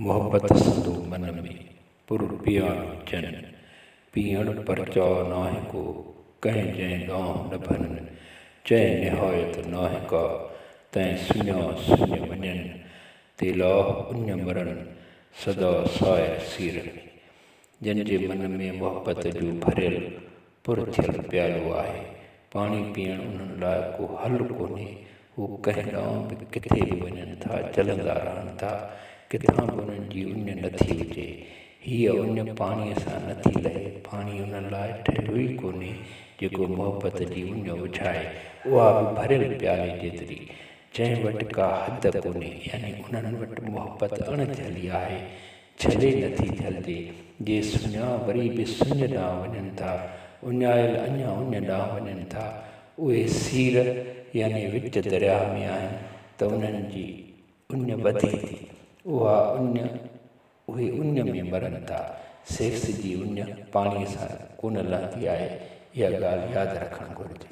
محبت سندو من ۾، پر پيالو جن. پيئڻ پرچاء ناهه ڪو، ڪنهن جنهن ڏانهن نه ڀن. چئه نهايت ناهه ڪا، تنهن سڃا سڃ وڃن. تيلاهه اڃ مرن، سدا سائر سير ۾. جن جي من ۾ محبت جو ڀريل پر ٿيل پيالو آهي. پاڻي پيئڻ انهن لاء ڪو حل ڪونهي. هو ڪنهن ڏانهن به ڪٿي به وڃن ٿا، جلندا رهن ٿا. ڪٿان به انهن جي اڃ نٿي اجهي. هيء اڃ پاڻيء سان نٿي لهي. پاڻي انهن لاء ٺهيو ئي ڪونهي، جيڪو محبت جي اڃ اجهائي، اها به ڀريل پيالي جيتري. جنهن وٽ ڪا حد ڪونهي، يعني انهن وٽ محبت اڻ جهلي آهي. جهلي نٿي جهلجي. جي سڃا وري به سڃ ڏانهن وڃن ٿا. اڃايل اڃا اڃ ڏانهن وڃن ٿا. اهي سير يعني وچ درياهه ۾ آهن ته انهن جي اڃ وڌي ٿي. اها اڃ اهي اڃ ۾ مرن ٿا. سيڪس جي اڃ پاڻيء سان ڪونه لهندي آهي. اها ڳالهه ياد رکڻ گهرجي.